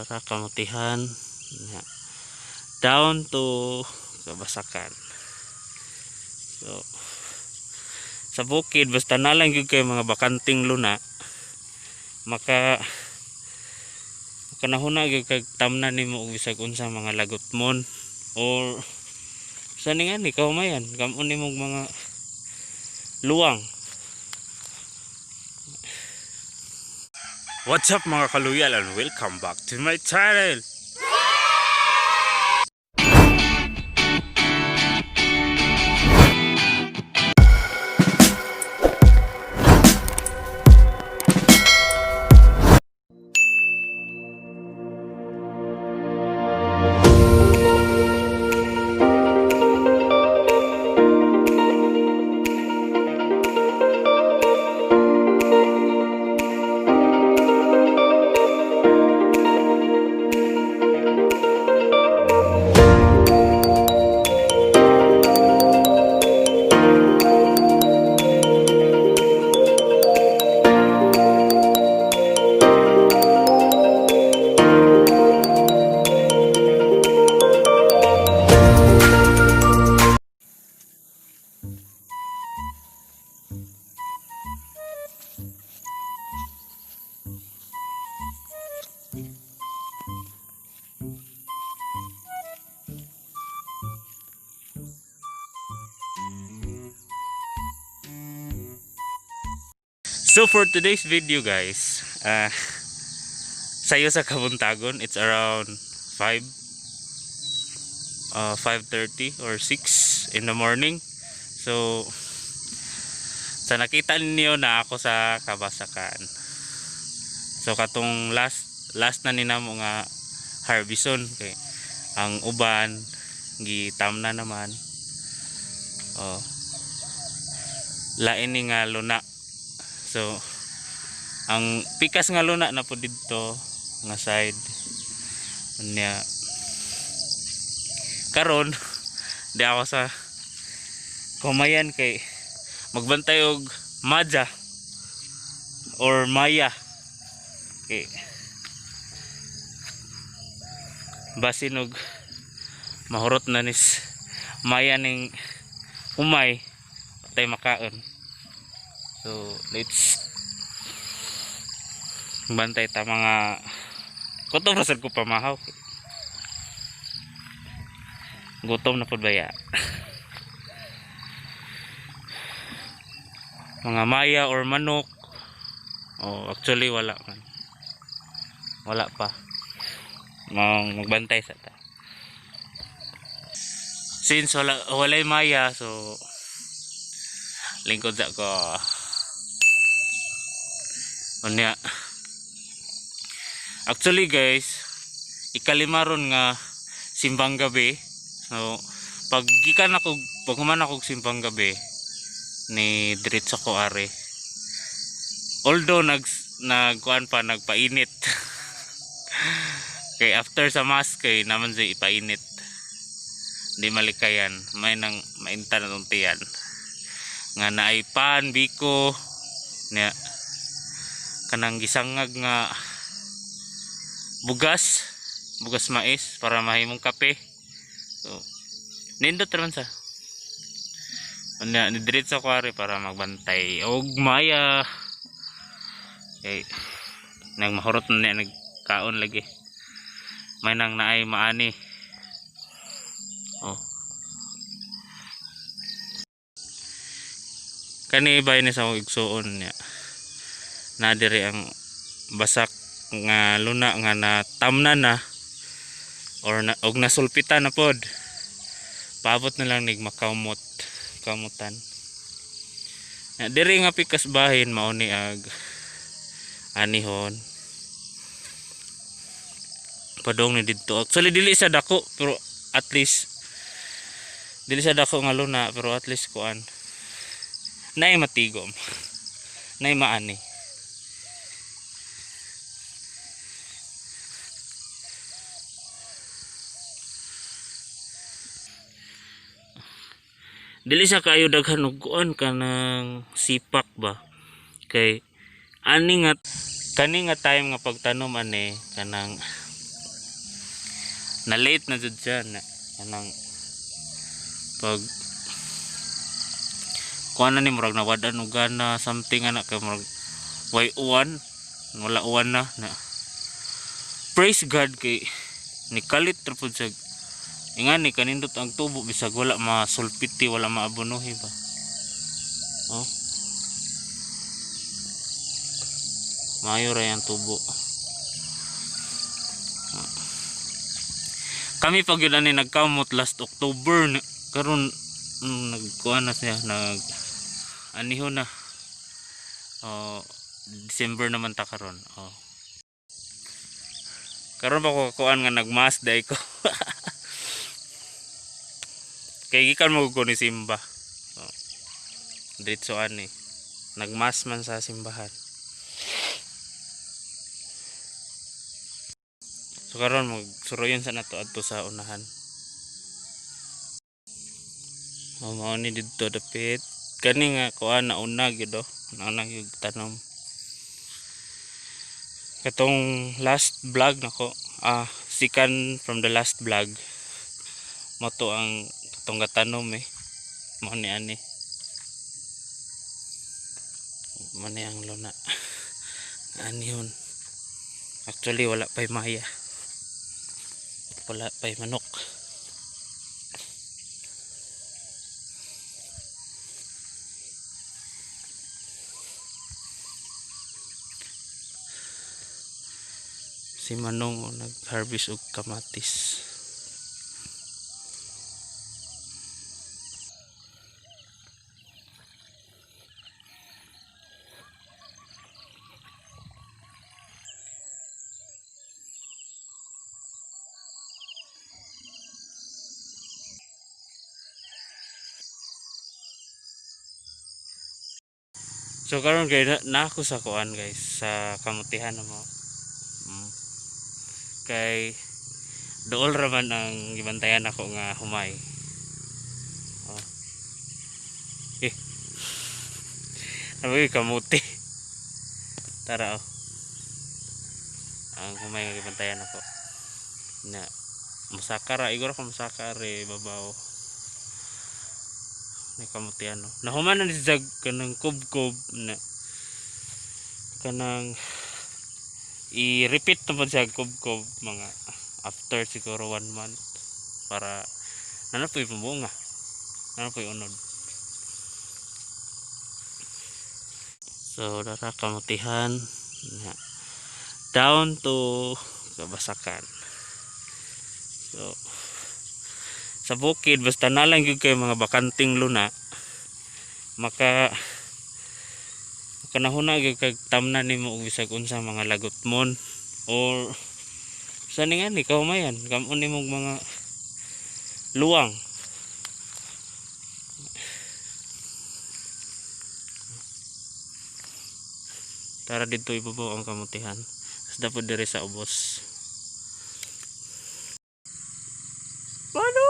Dara kamutihan. Nya. Down to Kabasakan. So sa bukid basta na lang gyud kay mga bakanting luna, maka kanahuna gyud kag tamnan nimo og bisag unsa mga lagutmon or sa ni nga ni kahumayan gamon nimo og mga luwang. What's up, mga kaluyal, and welcome back to my channel. So for today's video, guys, sayo sa Kabuntagon, it's around 5 5:30 or 6 in the morning. So sa nakita niyo na ako sa Kabasakan. So katong last last na ni namo nga harveston kay ang uban gitamna naman. Oh. Lain ni nga luna. So ang pikas nga luna na po didto nga side. Unya karon di ako sa kumayan kay magbantay og madya or maya kay basin og mahurot na nis maya ning umay patay makaon. So let's bantay ta mga gutom ra sad ko pamahaw, gutom na pud baya, mga maya or manok. Oh, actually wala man, wala pa. Mang magbantay sa ta since wala, walay maya, so lingkod sa ko. Unya actually, guys, ikalima ron nga simbang gabi. So pag gikan ako, pag human ako og simbang gabi ni diretso ko are, although nagkuan pa, nagpainit kay after sa mass kay naman siya ipainit, di malikayan may nang mainta na tong tiyan nga naay pan biko niya kanang gisangag nga bugas, bugas mais para mahimong kape. So nindot raman sa. Unya ni diretso ko ari para magbantay og maya kay nang mahurot na niya nagkaon lagi may nang naay maani. Oh, kani bay ni sa akong igsuon niya na diri ang basak nga luna nga natamna na or na, og nasulpitan na pod, paabot na lang nig makamot kamutan na diri nga pikas bahin mao ni ag anihon padong ni didto. Actually dili sa dako, pero at least dili sa dako nga luna, pero at least kuan naay matigom, naay maani. Dili sa kayo daghan og kuan kanang sipak ba kay ani nga kani nga time nga pagtanom ani kanang Na late na jud siya na kanang pag kuan na ni, murag nawad-an og gana, something ana, kay murag way uwan, wala uwan na na. Praise God kay nikalit ra pud sa ingani, kanindot ang tubo bisag wala masulpiti, wala maabunuhi ba. Oh, maayo ra yang tubo. Kami pag yun ani nagkamot last October na, karon nagkuan na siya, nag aniho na. Oh, December naman ta karon. Oh, karon pa ko kuan nga nagmas day ko kay gikan mo ko ni simba. Oh, diretso ani, nagmas man sa simbahan. So karon magsuroyon sa nato adto sa unahan. Oh, mao ni didto dapit kani nga kuan, nauna gyud, oh, nauna gyud tanom katong last vlog nako, ah, second from the last vlog mo to, ang katong gatanom eh. Mao ni ani, mao ni ang luna anihon. Actually, wala pa'y maya, wala pa'y manok. Si Manong, oh, nag-harvest og kamatis. So karon kay na ako sa kuan guys, sa kamutihan na mo. Kay dool ra man ang gibantayan ako nga humay. Oh. Eh. Ano yung kamuti? Tara oh. Ang humay nga gibantayan ako. Na musaka ra, igor ko musaka re babaw. May kamutihan no. Nahuman na ni siya kanang kubkob na kanang i-repeat na po siya kubkob mga after siguro one month para nana po yung bunga, nana po yung unod. So dara kamutihan na down to kabasakan. So sa bukid, basta na lang gyud kay mga bakanting luna, maka makanahuna gyud kag tamnan nimo og bisag unsa mga lagutmon or sa ni nga ni kahumayan gamon nimo og mga luwang. Tara, didto ibabaw ang kamutihan. Tas dapat diri sa ubos. Mano!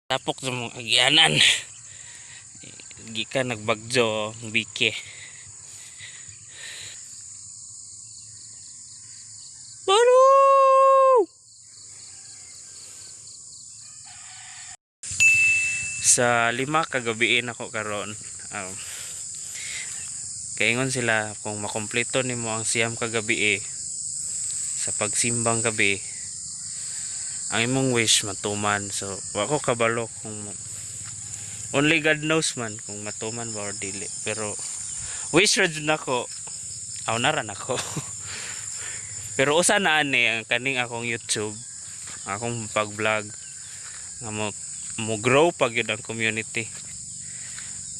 Tapok sa mga agyanan. Gikan nagbagyo ang bike. Mano! Sa 5 kagabiin ako karon. Kaingon sila kung makompleto nimo ang 9 kagabi eh, sa pagsimbang gabi, ang imong wish matuman. So wa ko kabalo kung, only God knows man kung matuman ba or dili, pero wish ra jud nako, aw na ra nako. Pero usa na ani ang kaning akong YouTube, ang akong pag-vlog nga mo mo grow pa gyud ang community.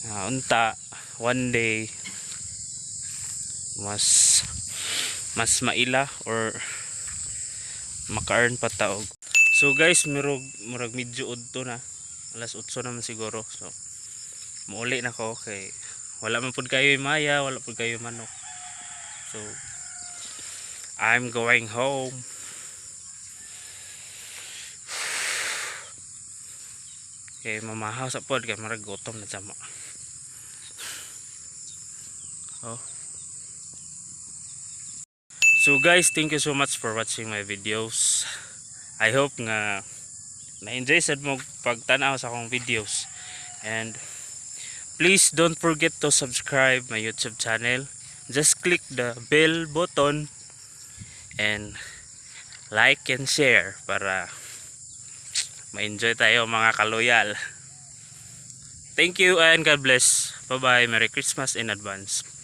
Nga unta one day mas mas maila or maka-earn pa ta og. So guys, murag murag medyo udto na, alas 8 naman siguro. So muuli na ko kay wala man pud kayo maya, wala pud kayo manok. So I'm going home kay mamahaw sa pod, kay marag gutom na sama. Oh. So guys, thank you so much for watching my videos. I hope nga na-enjoy sad mo pagtanaw sa akong videos. And please don't forget to subscribe my YouTube channel. Just click the bell button and like and share para ma-enjoy tayo, mga kaloyal. Thank you and God bless. Bye-bye. Merry Christmas in advance.